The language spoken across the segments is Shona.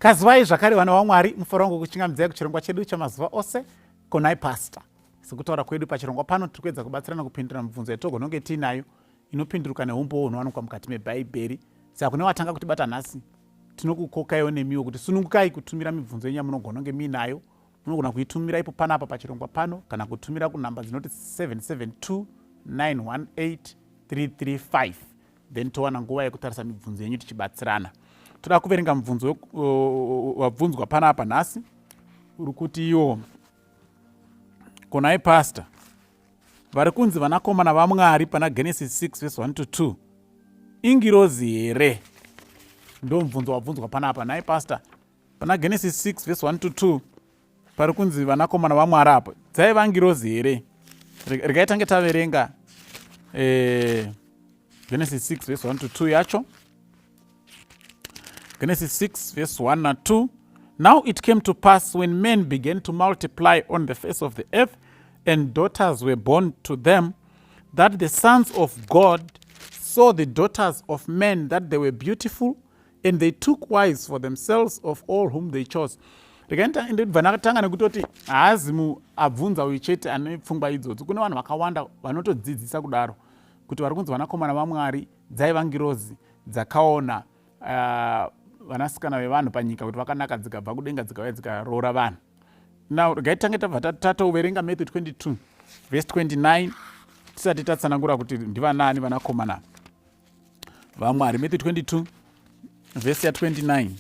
Kazivai zvakare vana vaMwari, mufaro wangu kuchingamidzai kuchirongwa chedu chamazuva ose Konai Pastor. Sekutaura kwedu pachirongwa pano tiri kuedza kubatsirana kupindura mibvunzo yatogona kunge tiinayo inopinduruka neumbowo hunowanikwa mukati meBhaibheri. Saka kune watanga kutibata nhasi, tinokukokaiwo nemiwo kuti sunungukai kutumira mibvunzo yenyu yamunogona kunge muinayo. Munogona kuitumira ipo panapa pachirongwa pano kana kutumira kunhamba dzinoti 772 918 335 then towana nguva yekutarisa mibvunzo yenyu tichibatsirana. Toda kuverenga mubvunzo wabvunzwa panapa nhasi uri kuti iwo konai pastor vari kunzi vanakomana vaMwari pana Genesis 6 verse 1 to 2 ingirozi here? Ndo mubvunzo wabvunzwa panapa nhai pastor. Pana Genesis 6 verse 1 to 2 pari kunzi vanakomana vaMwari apo dzaiva ngirozi here? Regai tange taverenga Genesis 6 verse 1 to 2 yacho. Genesis 6 verse 1 na 2. Now it came to pass when men began to multiply on the face of the earth and daughters were born to them, that the sons of God saw the daughters of men that they were beautiful, and they took wives for themselves of all whom they chose. Regai ndibva ndakatanga nekutoti haazi abvunza uyu chete ane pfungwa idzodzi. Kune vanhu vakawanda vanotodzidzisa kudaro kuti vari kunzi vanakomana vaMwari dzaiva ngirozi dzakaona vanasikana vevanhu panyika kuti vakanaka, dzikabva kudenga dzikauya dzikaroora vanhu. Now regai tange tabva tatoverenga Matthew 22 verse 29 tisati tatsanangura kuti ndivanani vanakomana vaMwari. Matthew 22 verse ya 29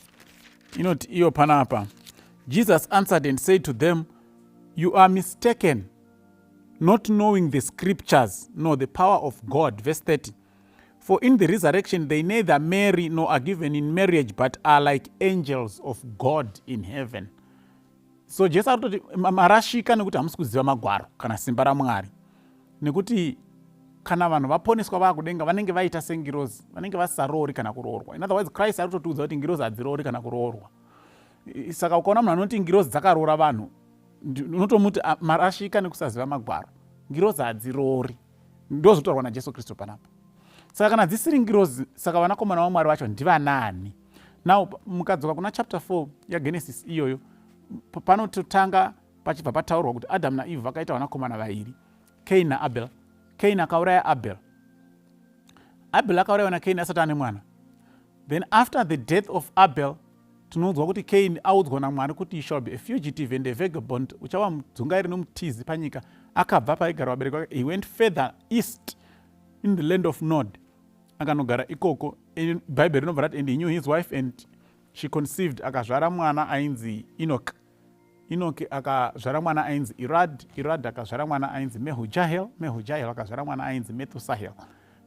inoti iyo panapa, Jesus answered and said to them, "You are mistaken, not knowing the scriptures nor the power of God." Verse 30, "For in the resurrection they neither marry nor are given in marriage, but are like angels of God in heaven." So Jesu ari kutoti marashika nekuti hamusi kuziva magwaro kana simba raMwari, nekuti kana vanhu vaponeswa vaakudenga vanenge vaita sengirozi, vanenge vasisaroori kana kuroorwa. In other words, Christ ari kutotiudza kuti ngirozi hadziroori kana kuroorwa. Saka ukaona munhu anoti ngirozi dzakaroora vanhu, unotomuti marashika nekusaziva magwaro. Ngirozi hadziroori, ndozotaurwa naJesu Kristu panapa. Saka kana dzisiri ngirozi, saka vanakomana vaMwari vacho ndivanani? Now mukadzoka kuna chapter 4 yaGenesis iyoyo, panototanga pachibva pataurwa kuti Adamu naEve vakaita vanakomana vairi, Cain naAbel. Cain akauraya Abel. Abel akaurayiwa naCain asati ane mwana. Then after the death of Abel, tinoudzwa kuti Cain audzwa naMwari kuti, "You shall be a fugitive and a vagabond, uchava mudzungairi nomutizi panyika." Akabva paigara vabereki vake. He went further east in the land of Nod, akanogara ikoko. Bhaibheri rinobva rati, "And he knew his wife and she conceived." Akazvara mwana ainzi Enoch. Enoch akazvara mwana ainzi Irad. Irad akazvara mwana ainzi Mehujahel. Mehujahel akazvara mwana ainzi Methusahel.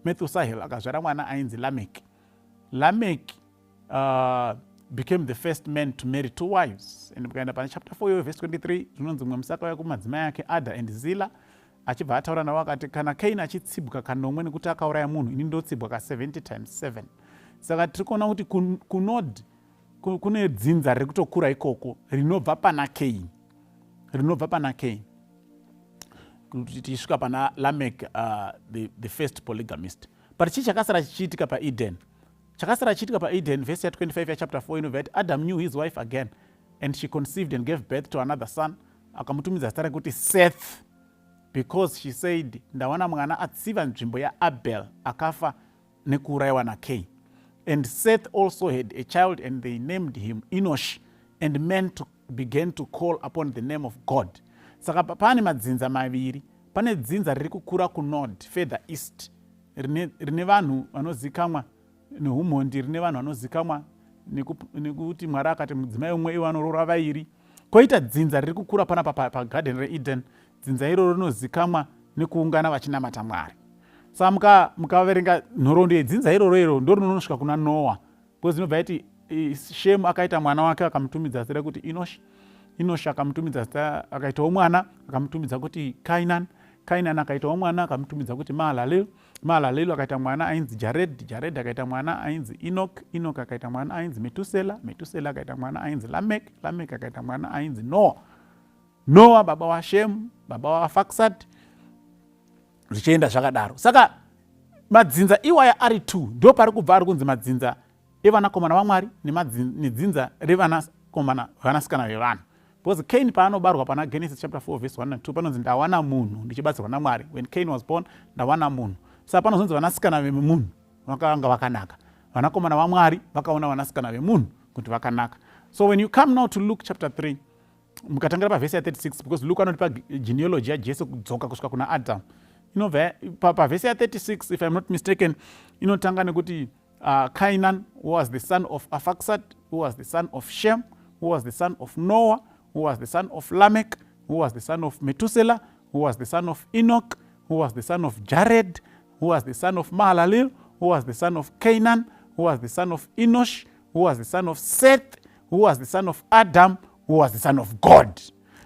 Methusahel akazvara mwana ainzi Lamek. Lamek became the first man to marry two wives. And mukaenda pane chapter 4 iyoyo, verse 23, zvinonzi mumwe musi akauya kumadzimai ake Ada and Zila, achibva ataura navo akati, "Kana Kain achitsibwa kanomwe nekuti akauraya munhu, ini ndotsibwa ka70 times 7." Saka tiri kuona kuti kuNod kune dzinza riri kutokura ikoko rinobva pana Kain, rinobva pana Kain kuti tichisvika pana Lamek, the first polygamist. But chii chakasara chichiitika paEden? Chakasara chichiitika paEden, vhesi ya25 yachapter 4 inobva yati, "Adam knew his wife again, and she conceived and gave birth to another son. Akamutumidza zita rekuti Seth, because she said, 'Ndawana mwana atsiva nzvimbo yaAbel akafa nekuurayiwa naCain.' And Seth also had a child, and they named him Enosh, and men began to call upon the name of God." Saka pane madzinza maviri. Pane dzinza riri kukura kuNod, further east, rine vanhu vanozikamwa neumhondi, rine vanhu vanozikamwa nekuti Mwari akati mudzimai umwe iwo anoroora vairi. Koita dzinza riri kukura panapa pagarden reEden. Dzinza iroro rinozikamwa nekuungana vachinamata Mwari. Saka mukaverenga nhoroondo yedzinza iroro, iro ndo rinonosvika kuna Noa, because inobva yati Shemu akaita mwana wake, akamutumidza zita rekuti Enosh. Enosh akamutumidza zita, akaitawo mwana, akamutumidza kuti Kainan. Kainan akaitawo mwana, akamutumidza kuti Mahalalel. Mahalalel akaita mwana ainzi Jared. Jared akaita mwana ainzi Enoch. Enoch akaita mwana ainzi Metusela. Metusela akaita mwana ainzi Lamek. Lamek akaita mwana ainzi Noa. Noa baba waShem, baba waArphaxad, zvichienda zvakadaro. Saka madzinza iwaya ari two ndo pari kubva ari kunzi madzinza. evanakomana vaMwari nedzinza revanakomana vanasikana vevanhu. Because Cain paanobarwa pana Genesis chapter 4 verse 1 and 2, panonzi, "Ndawana munhu ndichibatsirwa naMwari." When Cain was born, "Ndawana munhu." Saka panozonzi vanasikana vemunhu vakanga vakanaka, vanakomana vaMwari vakaona vanasikana vemunhu kuti vakanaka. So when you come now to Luke chapter 3, mukatangira pavhesi ya36, because Luke anotipa genealogy yaJesu kudzoka kusvika kuna Adam, inobva pavhesi ya36, if I'm not mistaken, inotanga nekuti Cainan was the son of Arphaxad, who was the son of Shem, who was the son of Noah, who was the son of Lamech, who was the son of Methuselah, who was the son of Enoch, who was the son of Jared, who was the son of Mahalalel, who was the son of Cainan, who was the son of Enosh, who was the son of Seth, who was the son of Adam, who was the son of God.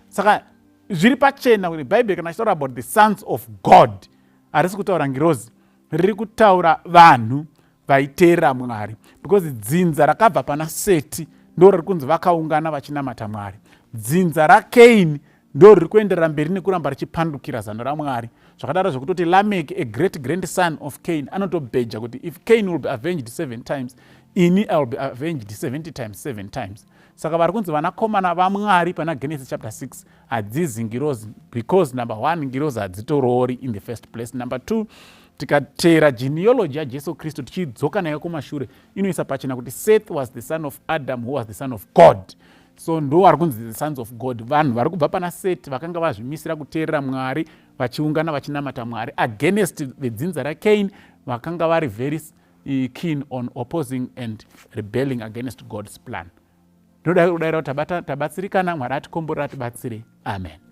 Saka zviri pachena kuti Bhaibheri kana achitaura about the sons of God, harisi kutaura ngirozi, riri kutaura vanhu vaiteerera Mwari, because dzinza rakabva pana Seti ndo riri kunzi vakaungana vachinamata Mwari. Dzinza raKaini ndo riri kuenderera mberi nekuramba richipandukira zano raMwari. Zvakadaro zvekutoti Lamek, a great grandson of Cain, anotobheja kuti if Cain will be avenged seven times, ini I will be avenged 70 times seven times. Saka vari kunzi vanakomana vaMwari pana Genesis chapter 6 hadzizi ngirozi, because number one, ngirozi hadzitoroori in the first place. Number two, tikateera genealogy yaJesu Kristu tichidzoka nayo kumashure, inoisa pachena kuti Seth was the son of Adam, who was the son of God. So ndo vari kunzi the sons of God, vanhu vari kubva pana Set vakanga vazvimisira kuteerera Mwari, vachiungana vachinamata Mwari, against vedzinza raCain vakanga vari very keen on opposing and rebelling against God's plan. Ndinoda kudayira kuti tabatsirikana. Mwari atikomborera, atibatsire. Amen.